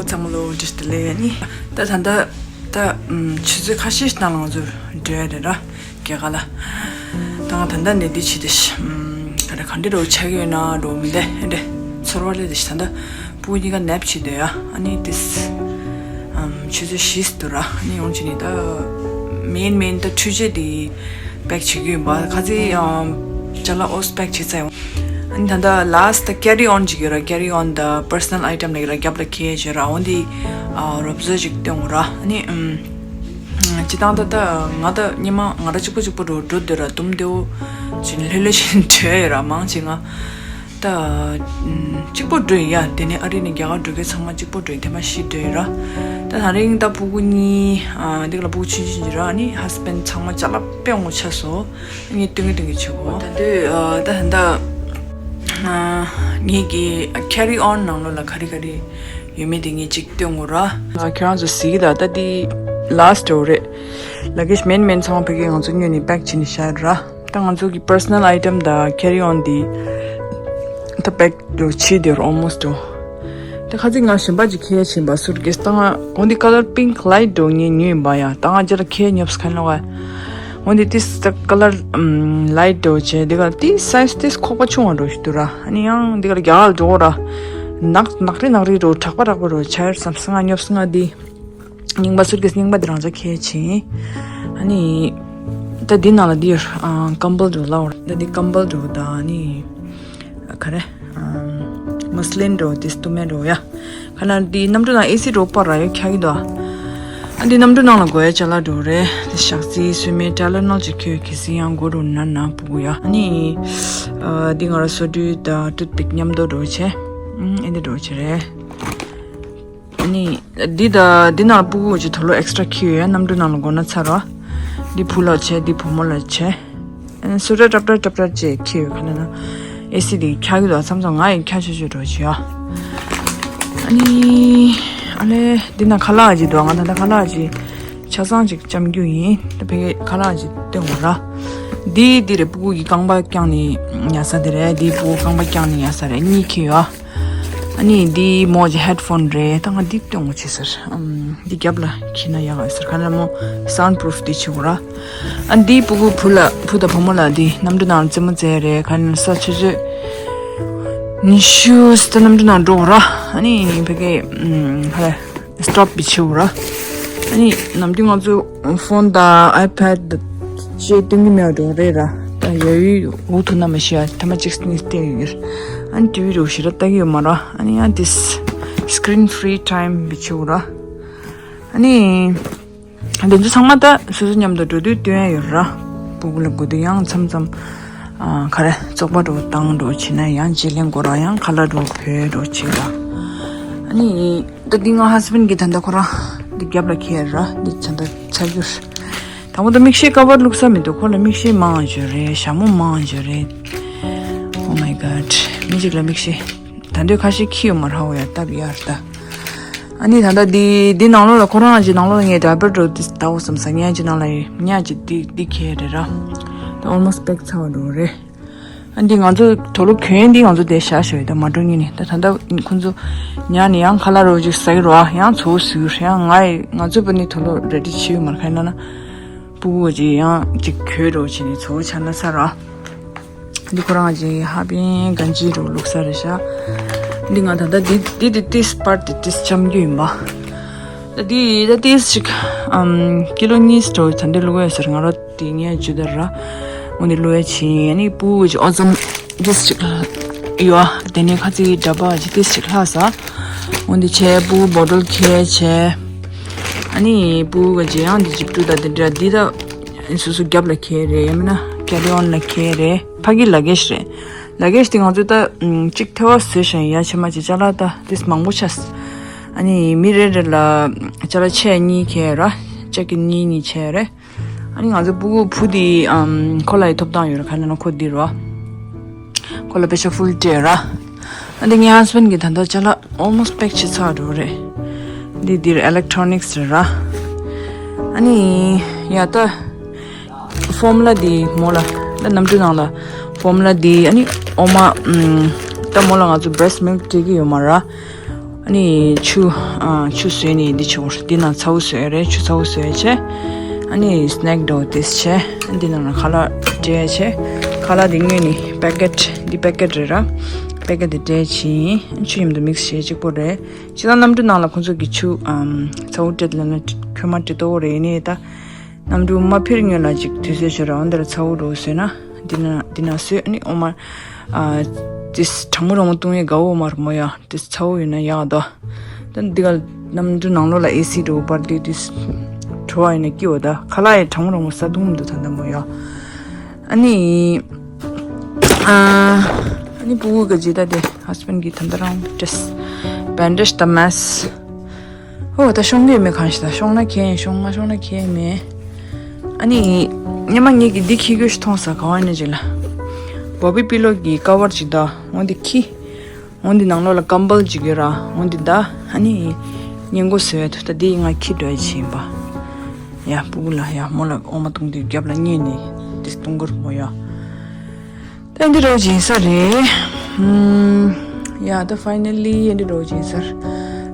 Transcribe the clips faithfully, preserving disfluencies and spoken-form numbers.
ཚང་མ་ལོ་བཀྲ་ཤིས་བདེ་ལེགས། ཨ་ནི་ད་ད་ལྟ་ད་ཨམ་ཆུ་ཚོད་ཁ་ཤས་ཤིག་ནང་ལ་ང་ཚོ་འགྲོ་ཡ་རེད་ར། རྒྱ་གར་ལ། ད་ང་ད་ལྟ་ནས་འདི་བྱེད་དེ་ཤི་ཨམ་ག་རེ་ག་འདྲ་རོ་ཆགས་ཡོད་ན་རོ་མི་འདྲ་འདྲ་ཚོར་བ་སླེབས་དེ་ཤི། ད་ལྟ་སྤུ་གུ་གཉིས་ཀ་ནེབ་བྱེད་འདོད་ཡ། ཨ་ནི་ཏིས་ཨམ་ཆུ་ཚོད་བཞི་འདུག་ར། ཨ་ནི་ཡོང་ཆེ་ནི་ད་མེན་མེན་ད་འཕྲུལ་ཆས་དེ་པེག་བྱེད་ཀྱི་ཡོད་པ། ཁ་ཚི་ཨམ་ཅ་ལག་ཨོས་པེག་བྱེད་ཚར་ཡོང་། ཨ་ནི་ད་ལྟ་ལཱས་ད་ཀེ་རི་ཨོན་ཅིག་ཡོད་ར། ཀེ་རི་ཨོན་ད་པར་སོ་ནལ་ཨའི་ཊེམ་ལ་ཡོད་ར། རྒྱབ་ལ་ཁྱེར་བྱེད་ར། འོན་ཏེ་ཨ་རོབ་བཟོ་ཅིག་སྟོན་འོང་ར། ཨ་ནི་ཨམ་སྤྱི་བཏང་ད་ལྟ་ང་ད་སྙེ་མ་ང་ར་གཅིག་པོ་གཅིག་པོ་འགྲོ་འགྲོ་འདོད་ར། དུམ་དེའུ་ཅིག་ལྷོད་ལྷོད་ཅིག་བྲོས་ཡོད་ར། མང་ཆེ་ང་ད་ཨམ་གཅིག་པོ་འགྲོ་ཡིན་ཡ། དེ་ནས་ཨ་རི་ནས་རྒྱ་གར་འགྲོ་མཁན་ཚང་མ་གཅིག་པོ་འགྲོ་ཡིན། དེ་མ་གཞི་འགྲོ་ཡིན་ར། ད་ད་རིང་ད་སྤུ་གུ་གཉིས་ཨ་འདི་ག་ལ་སྤུ་གུ་ཆུང་ཆུང་ཅིག་ར། ཨ་ནི་ཧ་སི་བེན་ཚང་མ་ཅ་ལག་དཔེ་ངོ་ཆ་སོང་། ངས་སྟོན་གི་སྟོན་གི་བྱེད་གོ། ད་དུས་ཨ་ད་ད་ཨ་ངེད་ཀྱི་ཀེ་རི་ཨོན་ནང་ལོགས་ལ་ག་རེ་ག་རེ་ཡོད་མེད་དེ་ངས་ཅིག་སྟོན་གོ་ར། ཨ་ཁྱེད་རང་ཚོ་གཟིགས་ད། ད་འདི་ལཱས་ཊ་འདྲ་བོ་རེད། ལ་གེ་ཇི་མེན་མེན་ཚང་མ་ཕ་གིར་ང་ཚོ་སྔོན་ནས་པེག་བྱས་ནས་བཞག་ར། ད་ང་ཚོ་གི་པར་སོ་ནལ་ཨའི་ཊེམ་དང་ཀེ་རི་ཨོན་འདི་ད་པེག་འདྲ་བོ་བྱས་དེ་ར་ཨོལ་མོ་སི་ཊ་འདྲ་བོ། ད་ཁ་ཚིག་ང་གཞན་པ་ཅིག་ཁྱེར་ཕྱིན་པ། སུཊ་ཀེ་སི་ད་ང་འོ་འདི་ཀ་ལར་པིང་ཀི་ལའིཊ་འདྲ་བོ་ངས་ཉོས་ཡིན་པ་ཡ། ད་ང་རྗེས་ལ་ཁྱེར་ཉོབ་སི་ཁན་ལོག་ག་འོ་འདི་ཏིས་ད་ཀ་ལར་ལའིཊ་འདྲ་བོ་བྱས། འདི་ག་ཏིས་སའི་ཛི་ཏིས་ཁོག་པ་ཆུང་བ་འདྲ་བོ་ཞིག་འདུག་ར། ཨ་ནི་ཡང་འདི་ག་ལ་རྒྱ་གར་ལ་འགྲོ་གོ་ར། ནག་ནག་རི་ནག་རི་འདྲ་བོ་དྲག་པ་དྲག་པ་འདྲ་བོ་བྱས་བསམ་སོང་ང་། ཉོབ་སོང་ང་འདི། རྙིང་པ་སུཊ་ཀེ་སི་རྙིང་པ་འདི་རང་ཚོ་ཁྱེར་ཕྱིན། ཨ་ནི་ད་འདི་ནང་ལ་འདི་ཡོད་ཨ་ཀམ་བལ་འདྲ་བོ་ལབ་དགོས་རེད། ད་འདི་ཀམ་བལ་འདྲ་བོ་དང་ཨ་ནི་ག་རེ་ཨ་མུ་སི་ལིན་འདྲ་བོ་དེ་སྟོད་སྨད་འདྲ་བོ་ཡ། ཁ་ན་འདི་གནམ་གྲུ་ནང་ཨེ་སི་འདྲ་བོ་པར་ར་ཡོད་ཁྱག་གི་འདུག་ཨ་འདི་གནམ་གྲུ་ནང་ལ་དགོས་ཡ་ཅ་ལག་འདྲ་བོ་རེད། དེ་ཞག་རྩི་སོན་མའི་ཊའི་ལེ་ནོལ་ཅིག་ཁྱོད་གལ་སྲིད་ཡང་དགོས་འདྲ་བོ་ན་ན་སྤུ་གུ་ཡ། ཨ་ནི་ཨ་འདི་ང་ར་སོ་འདུས་དང་ཊུཐ་པིག་མཉམ་དུ་འདྲ་བོ་བྱས། ཨ་འདི་འདྲ་བོ་བྱས་རེད། ཨ་ནི་འདི་ད་འདི་ནང་ལ་སྤུ་གུ་ཅིག་དུག་ལོག་ཨེག་སི་ཊྲ་འཁྱེར་ཡོད་ཡ། གནམ་གྲུ་ནང་ལ་དགོས་ན་ཚར་རོ། འདི་བུ་ལ་བྱས། འདི་བུ་མོ་ལ་བྱས། ཨ་ནི་སུ་ཊར་ཏྲབ་ཏྲབ་ཏྲབ་ཏྲབ་ཅིག་འཁྱེར་ཡོད། ཁ་ན་ན་ཨེ་སི་འདི་ཁྱག་གི་འདུག་མཚམས་མཚམས་ང་ཡི་ཁྱག་ཆོག་ཆོག་འདྲ་བོ་ཅིག་ཡ། ཨ་ནི་ཨ་ལེ་འདི་ནང་ཁ་ལག་ཅིག་འདུག་ང་ད་ལྟ་ཁ་ལག་ཅིག་ཆ་ཚང་ཅིག་བཅམ་རྒྱུ་ཡིན། ད་ཕ་གི་ཁ་ལག་ཅིག་སྟོན་དགོས་ར། འདི་འདི་རེད། སྤུ་གུ་གི་རྐང་པ་བརྐྱངས་ནས་ཉལ་ས་དེ་རེད། འདི་སྤུ་གུ་རྐང་པ་བརྐྱངས་ནས་ཉལ་ས་རེད། གཉིས་འཁྱེར་ཡོད། ཨ་ནི་འདི་མོ་གི་ཧེཌ་ཕོན་རེད། ད་ང་འདི་སྟོན་དགོས་བྱས་ཟེར། ཨམ་འདི་རྒྱབ་ལ་འཁྱེར་ན་ཡག་ག་ཟེར། ཁ་ན་མོ་སའུན་པུ་རུཕ་འདི་བྱེད་དགོས་ར། ཨ་འདི་སྤུ་གུ་བུ་ལ་བུ་དང་བུ་མོ་ལ་འདི་གནམ་གྲུ་ནང་རྩེད་མོ་རྩེ་རེད། ཁ་ན་ས་ཆུ་ཚོད་ཉི་ཤུ་ད་གནམ་གྲུ་ནང་འགྲོ་དགོས་ར། ཨ་ནི་ཕ་གི་ཨམ་ཧ་ལས་སི་ཊོབ་བྱེད་དགོས་ར། ཨ་ནི་ནམ་རྒྱུན་ང་ཚོ་ཕོན་དང་ཨའི་པེཌ་ཅེས་སྟོན་གྱི་མེད་པ་འདྲ་བོ་རེད་ར། ད་ཡ་ཡུལ་འུ་ཐུག་ན་མ་ཤེས་ཡ། ཐ་མ་གཅིག་སྟོན་གྱི་ཡོད། ཨ་ནི་ཊི་ཝི་འདྲ་བོ་ཞེ་དྲག་ལྟ་གི་ཡོད་མ་ར། ཨ་ནི་ཡང་དེ་སི་ཀི་རིན་ཕི་རི་ཊའིམ་བྱེད་དགོས་ར། ཨ་ནི་དེ་ཚོ་ཚང་མ་ད་སོ་སོ་མཉམ་དུ་འགྲོ་དུས་སྟོན་ཡ་ཡོད་ར། སྤུ་གུ་ལ་དགོས་དུས་ཡང་མཚམས་མཚམས་ཨ་ག་རེ་བཙོག་པ་འདྲ་བོ་བཏང་འདྲ་བོ་བྱེད་ན་ཡང་རྗེས་ལེན་དགོས་ར། ཡང་ཁ་ལག་འདྲ་བོ་བོས་འདྲ་བོ་བྱེད་ར། ཨ་ནི། ད་འདི་ང་ཧ་སི་བེན་གྱིས་ད་ལྟ་ཁོ་རང་འདི་རྒྱབ་ལ་འཁྱེར་ར། འདི་ད་ལྟ་ཚར་རྒྱུ་རེད། དང་པོ་ད་མིག་ཤེལ་ཀ་བར་བླུགས་ས་མི་འདུག་ཁོ་ལ་མིག་ཤེལ་མང་བ་ཅིག་ཡོད་རེད། ཞྭ་མོ་མང་བ་ཅིག་ཡོད་རེད། Oh my god. མི་གཅིག་ལ་མིག་ཤེལ་ད་འདོད་ཁ་ཤས་འཁྱེར་ཡོད་མ་རེད། ཧ་གོ་ཡ་སྟབས་ཡག་རེད་ད། ཨ་ནི་ད་ལྟ་འདི་འདི་ནང་ལོགས་ལ་ཁོ་རང་གི་ནང་ལོགས་ལ་ངས་ཌའི་པར་འདྲ་བོ་འདི་ཟླ་བོ་བསམ་ས། ཉལ་གྱི་ནང་ལ་ཡོད། ཉལ་གྱི་འདི་འདི་འཁྱེར་རེད་ར། ད་ཨོལ་མོ་སི་པེག་ཚར་བ་འདྲ་བོ་རེད། ཨ་འདི་ང་ཚོ་དུག་ལོག་གྱོན་འདི་ང་ཚོ་དེ་བཞག་བཞག་ཡོད། ད་མ་འགྲོ་ཉིན་ནས་ད་ད་ལྟ་ཁོ་ཚོ་ཉལ་ནས་ཡང་ཁ་ལག་འདྲ་བོ་ཅིག་ཟ་གི་རེད་པ། ཡང་ཚོ་ཟུག་ཡང་ང་ཡི་ང་ཚོ་པ་ནི་དུག་ལོག་རེ་ཌི་བྱེད་ཡོད་མ་རེད། ག་ཡིན་ན་ན་སྤུ་གུ་ཅིག་ཡང་ཅིག་གྱོན་འདྲ་བོ་བྱས་ནས་ཚོ་ཆ་ན་ས་ར། འདི་ཁོ་རང་ཅིག་ཧ་པིན་གན་ཇི་འདྲ་བོ་བླུགས་ས་རེད་ཤག་འདི་ང་ད་ལྟ་འདི་འདི་འདི་ཏིས་པར་འདི་ཏིས་བཅམ་རྒྱུ་ཡིན་པ། ད་འདི་ད་ཏིས་ཅིག་ཨམ་ཀི་ལོ་གཉིས་འདྲ་བོ་ད་འདི་བླུགས་ཡོད་ཟེར། ང་རང་དེ་ངས་ཇུ་དར་ར། འོ་ནི་ལོས་ཕྱིན་ནི་སྤུ་གུ་ཨོ་ཙམ་ཏིས་ཅིག་ཡོད། དེ་ནས་ཁ་ཚིག་འདྲ་པ་ཅིག་ཏིས་ཅིག་ལྷག་ས། འོ་འདི་བྱས་སྤུ་གུ་བོ་ཊལ་ཁྱེར་བྱས། ཨ་ནི་སྤུ་གུ་གི་ཡང་འདི་ཇིབ་ཀྲུ་དང་དེ་འདྲ་འདི་ད་སོ་སོ་རྒྱབ་ལ་ཁྱེར་རེད། ཡང་མིན་ན་ཀེ་རི་ཨོན་ལ་ཁྱེར་རེད། ཕ་གི་ལ་གེ་ཇི་རེད། ལ་གེ་ཇི་དེ་ང་ཚོས་ད་ཅིག་ཐེ་བ་བཟོས་བཞག་ཡ། ཕྱི་མ་ཅིག་ཅ་ལག་ད་ཏིས་མང་པོ་ཆགས། ཨ་ནི་མི་རེ་རེ་ལ་ཅ་ལག་ཆས་གཉིས་ཁྱེར་ར། ཅ་ཀི་གཉིས་གཉིས་ཆས་རེད། ཨ་ནི་ང་ཚོ་སྤུ་གུ་བུ་དེ་ཨམ་ཁོ་ལ་ཡི་ཐོབ་ཐང་ཡོད་རེད། ག་ནས་ན་ཁོ་འདི་རེད་པ། ཁོ་ལ་པེ་ཤ་ཕུལ་སྤྲད་ར། ཨ་འདི་ངའི་ཧ་སི་བེན་གྱིས་ད་ལྟ་ཅ་ལག་ཨོལ་མོ་སི་པེག་བྱས་ཚར་འགྲོ་རེད། འདི་འདིར་ཨི་ལེག་ཊོ་རོ་ནིག་སི་རེད་ར། ཨ་ནི་ཡ་ད་ཕོར་མུ་ལ་འདི་མོ་ལ་ད་གནམ་གྲུ་ནང་ལ་ཕོར་མུ་ལ་འདི། ཨ་ནི་འོ་མ་ཨམ་ད་མོ་ལ་ང་ཚོ་བྷི་རེ་སི་ཊི་མིལ་ཀི་སྤྲད་ཀྱི་ཡོད་མ་རེད། ཨ་ནི་ཆུ་ཨ་ཆུ་བཟོས་ནས་འདི་བྱས། འདི་ནང་ཚྭ་བོ་བཟོས་རེད། ཆུ་ཚྭ་བོ་བཟོས་བྱས། ཨ་ནི་སི་ནེག་ཌོ་ཏིས་བྱས། འདི་ནང་ལ་ཁ་ལག་སྤྲད་བྱས། ཁ་ལག་འདི་སྔོན་ནས་པེ་ཀེཊ་འདི་པེ་ཀེཊ་རེད་ར། པེ་ཀེཊ་འདི་སྤྲད་བྱས། ཆུ་མཉམ་དུ་མིག་སི་བྱས་གཅིག་པོ་རེད། ཅི་ལྟར་གནམ་གྲུ་ནང་ལ་ཁོང་ཚོ་གི་ཆུ་ཨམ་ཚྭ་བོ་སྤྲད་ལབ་ན་ཁྱོད་མ་སྤྲད་ཏོ་རེད། ཡིན་ནའི་ད་གནམ་གྲུ་མ་འཕུར་སྔོན་ལ་ཅིག་དུས་ཚོད་ཤོར་ར། འོ་འདིར་ཚྭ་བོ་རུ་བཟོས་ན་འདི་ན་འདི་ན་བཟོས། ཨ་ནི་འོ་མ་ཨ་ཏིས་གྲང་མོ་རང་མོ་བཏུང་ཡས་དགའ་བོ་མ་རེད་མོ་ཡ། ཏིས་ཚྭ་བོ་ཡོད་ན་ཡག་ད། ད་འདི་ག་གནམ་གྲུ་ནང་ལོགས་ལ་ཨེ་སི་འགྲོ་བར་དུ་ཏིས་བྲོ་བ་ཡིན་ན་སྐྱིད་བ་ད། ཁ་ལག་ཡང་གྲང་མོ་རང་མོ་ས་བཏུང་མི་འདུག་ད་ད་མོ་ཡ། ཨ་ནི། ཨ་ཨ་ནི་ཕྲུ་གུ་གི་ཇི་ལྟ་དེ་ཧ་སི་བྷེན་ཌི་གིས་ད་ལྟ་རང་ཌི་རེ་སི་བེན་ཌེ་ཇི་དང་མེ་སི། ཧོ་ད་ཤོང་གི་མེད། གང་ཞིག་ད་ཤོང་ན་ཁྱད་ཤོང་མ་ཤོང་ན་ཁྱད་མེད། ཨ་ནི་སྔོན་མ་ངེད་ཀྱིས་འདི་ཁྱི་གོས་ཤིག་མཐོང་ས། ག་བ་ཡིན་ན་ཅིག་ལ་བོ་བི་པི་ལོ་གི་ཀ་བར་ཅིག་ད་འོ་འདི་ཁྱི། འོ་འདི་ནང་ལོགས་ལ་ཀམ་བལ་ཅིག་ཡོད་ར། འོ་འདི་ད་ཨ་ནི་སྔས་མགོ་བཟོས་ཡོད་དུ། ད་འདི་ང་ཁྱི་འགྲོ་ཡ་ཆེན་པ། ཡ་ཕྲུ་གུ་ལ་ཡ་མོ་ལ་འོ་མ་བཏུང་དུས་རྒྱབ་ལ་བསྙེས་ནས་འདི་བཏུང་གི་རེད་མོ་ཡ། ད་འདི་རོ་སྦྱིན་ས་རེད། ཧུམ། ཡ་ད་ཕའི་ནལ་ལི་འདི་རོ་སྦྱིན་ས་རེད།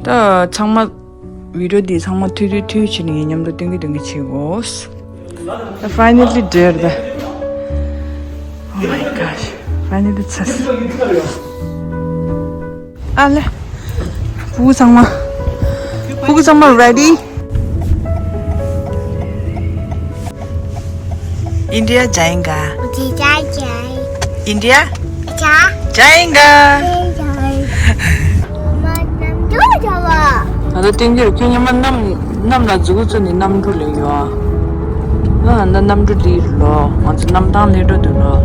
ད་ཚང་མ་བི་ཌི་ཡོ་འདི་ཚང་མ་ཐུང་ཐུང་ཐུང་བྱས་ནས་མཉམ་དུ་སྟོན་གི་སྟོན་གི་བྱེད་དགོས། ད་ཕའི་ནལ་ལི་འདྲེར་ད། Oh my gosh. ཕའི་ནལ་ལི་ཚར་སོང་། ཨ་ལེ། ཕྲུ་གུ་ཚང་མ། ཕྲུ་གུ་ཚང་མ་རེ་ཌི། India जाएगा। जी, जा, जा। India जा। जाएगा। जा। ད་ལྟ་སྟོན་གྱི་རེད། ཁྱོད་སྔོན་མ་གནམ་གནམ་ལ་མཛུ་གུ་བཙུགས་ནས་གནམ་གྲུ་ལེན་ཡོད་ཨ། ང་ད་གནམ་གྲུ་འདི་རེད་ལོ། ང་ཚོ་གནམ་ཐང་སླེབས་འགྲོ་འདུག་ལོ།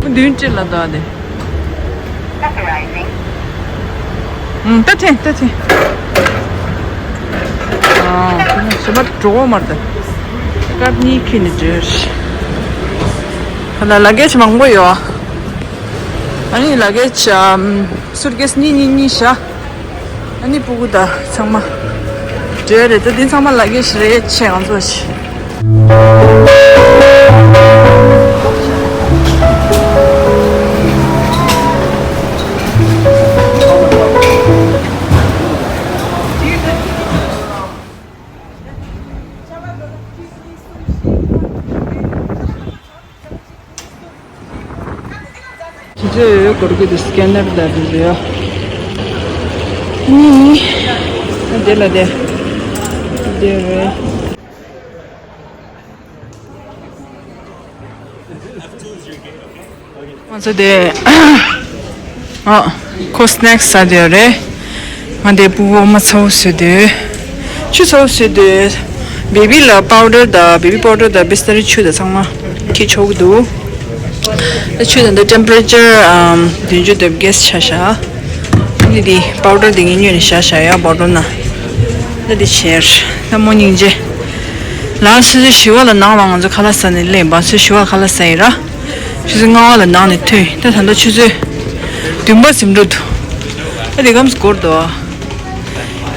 མི་བདུན་ཅིག་ལ་ད་དེ། ཨུམ། ད་ཐེངས་ད་ཐེངས། ཨ་ཞེ་མ་གྲོགས་མར་ད། སྐབས་གཉིས་ཁྱེར་ནས་འགྲོ། ཁ་ལ་ལ་གེ་ཇི་མང་པོ་ཡོད། ཨ་ནི་ལ་གེ་ཇི་ཨམ་སུཊ་ཀེ་སི་གཉིས་གཉིས་གཉིས་བཞག་ཨ་ནི་ཕྲུ་གུ་ད་ཚང་མ་འདྲེ་རེད། ད་འདི་ཚང་མ་ལ་གེ་ཇི་རེད། ཆེ་ང་ཚོ་ཆེ། ཁྱེད་ཚོས་གོར་གི་དེ་སི་ཀེ་ནར་ད་དེ་རེད་ཡ། ནི། དེ་ལ་དེ། དེ་རེད། ང་ཚོ་དེ། ཨ། ཁོ་སི་ནེག་སི་ཟ་དེ་རེད། ང་དེ་ཕྲུ་གུ་འོ་མ་ཚ་བོ་བཟོས་དེ། ཆུ་ཚ་བོ་བཟོས་དེ། བེ་བི་ལ་པའུ་ཌར་དང་བེ་བི་པའུ་ཌར་དང་བི་སི་ལ་རི་ཆུ་དང་ཚང་མ་ཁྱི་ཆོག་གི་འདུག་ད་ཆུ་དང་འདི་ཊེམ་པ་རེ་ཅར་ཨམ་བདུན་ཅུ་དེ་གེ་སི་ཆ་བཞག་འདི་འདི་པའུ་ཌར་འདི་ངས་ཉོས་ནས་བཞག་བཞག་ཡ་བོ་ཊལ་ནང་། ད་འདི་བྱས། ད་མོ་སྙིང་རྗེ། ལ་ཆུ་ཚོད་བཞི་པ་ལ་ནང་ལ་ང་ཚོ་ཁ་ལག་ཟ་ནས་སླེབས་པ། ཆུ་ཚོད་བཞི་པ་ཁ་ལག་ཟ་ཡིན་ར། ཆུ་ཚོད་ལྔ་པ་ལ་ནང་ནས་ཐོན། ད་ད་ལྟ་ཆུ་ཚོད་བདུན་པ་ཟིན་འགྲོ་འདུག་ད་འདི་གམ་སྐོར་འདུག་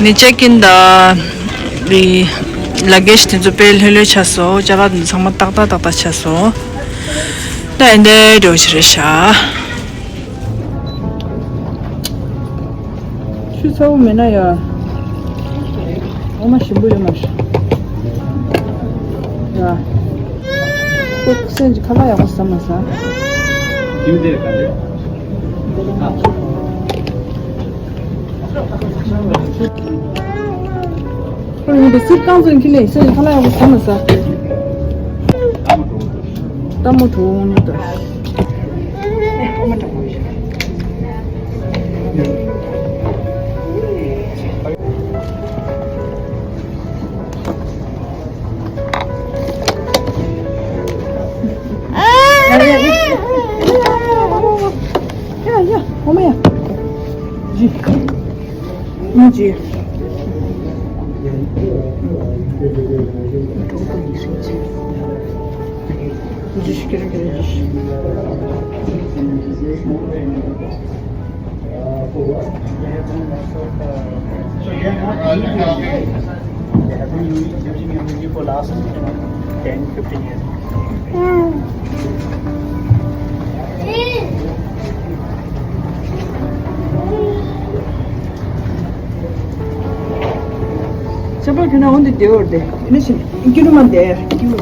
ནི་ཅེག་ཨིན་དང་། ལ་གེ་ཇི་དེ་ཚོ་དཔེ་ལྷོད་ལྷོད་ཆགས་སོང་། ཅ་ལག་དེ་ཚོ་ཚང་མ་ཏག་ཏག་ཏག་ཏག་ཆགས་སོང་། ད་ཨེ་འདྲའི་འགྲོ་ཞིག་རེད་ཤག་ཆུ་ཚ་བོ་མེད་ན་ཡ། འོ་མ་ཞིམ་པོ་ཡོད་མ་རེད་ཡ། ཁོ་སེམས་ཀྱི་ཁ་ལག་ཡག་པོ་ཟ་མ་ཟ། ཁོ་ཡིན་པའི་སིར་རྐང་ཚོ་ཁྱི་ལས་སེམས་ཀྱི་ཁ་ལག་ཡག་པོ་ཟ་མ་ཟ། ལྟད་མོ་གྲོགས་ཉོ་དང་། ཡ་ཡ། འོ་མ་ཡ། ཇི། མ་ཇི། So they are not new to India. They have been using, using English for last, you know, ten, fifteen years. ཁྱོད་ན་འོན་ཏེ་བདེ་བར་བདེ། ཨེ་ནི་ཞིག་ཁྱོད་མ་བདེ། ཁྱོད་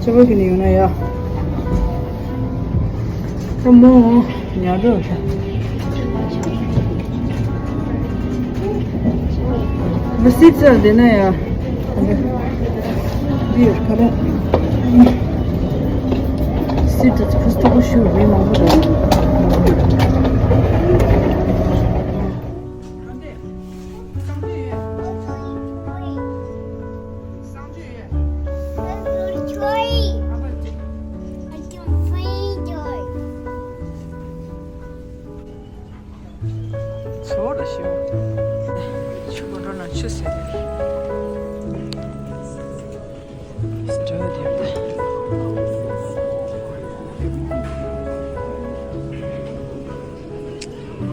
ཆ་བ་གི་ནི་ཡོང་ན་ཡ། ད་མོ་ཉར་འགྲོ། མ་སྲིད་ཙང་བདེ་ན་ཡ། འདི་ཁ་ར། སྲིད་ཙང་ཕུ་སྟོབས་ཤུགས་མི་མང་པོ་འདུག་ཚོར་ཤིག་ཆུ་བོ་འགྲོ་ན་ཆུ་ཟེར་ཏེ། སི་ཏྲ་བ་དེ་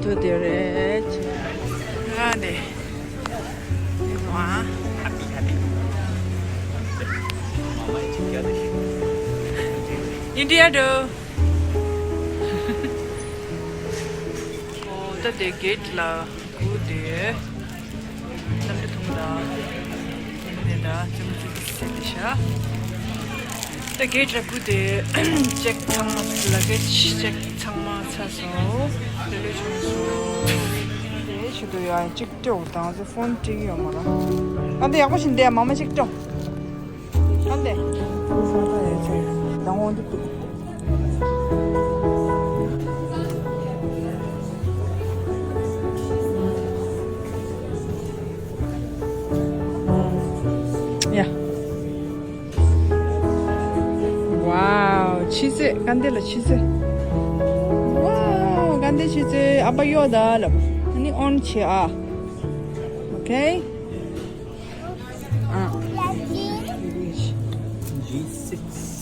དུ་དེ་རེད། ཨ་ནི། ཨིན་ཌི་ཡ་འགྲོ། ཨོ་ད་དེ་གེ་ཊི་ལ་སྒུག་དེ། ལམ་འདི་ཐུང་ད། ནས་ད་ཙམ་ཙམ་ཟེར་ཏེ་ཤ། ད་གེ་ཊི་ར་སྒུག་དེ། ཅེག་ཚང་མ་ལ་གེ་ཅེག་ཚང་མ་ཚར་སོང་། ལེ་ལོ་བྱུང་སོང་། དེ་ཆེད་དུ་ཡང་གཅིག་སྤྲད་འོ་དང་ཚེ་ཕོན་སྤྲད་ཀྱི་ཡོད་མ་རེད། ཨ་འདི་ཡག་པོ་ཞིག་འདས་མ་མ་གཅིག་སྤྲོ། ཨ་འདི། ད་འོ་འདི་འདུག་ཡ། ཝའོ། ཆུ་ཚོད་ག་འདི་ལ་ཆུ་ཚོད། ཝའོ། ག་འདི་ཆུ་ཚོད་ཨ་ཕ་གཡོ་ད་ལབ། ཨ་ནི་ཨོན་བྱེད་ཨ། ཨོ་ཁེ། ཨ། G six.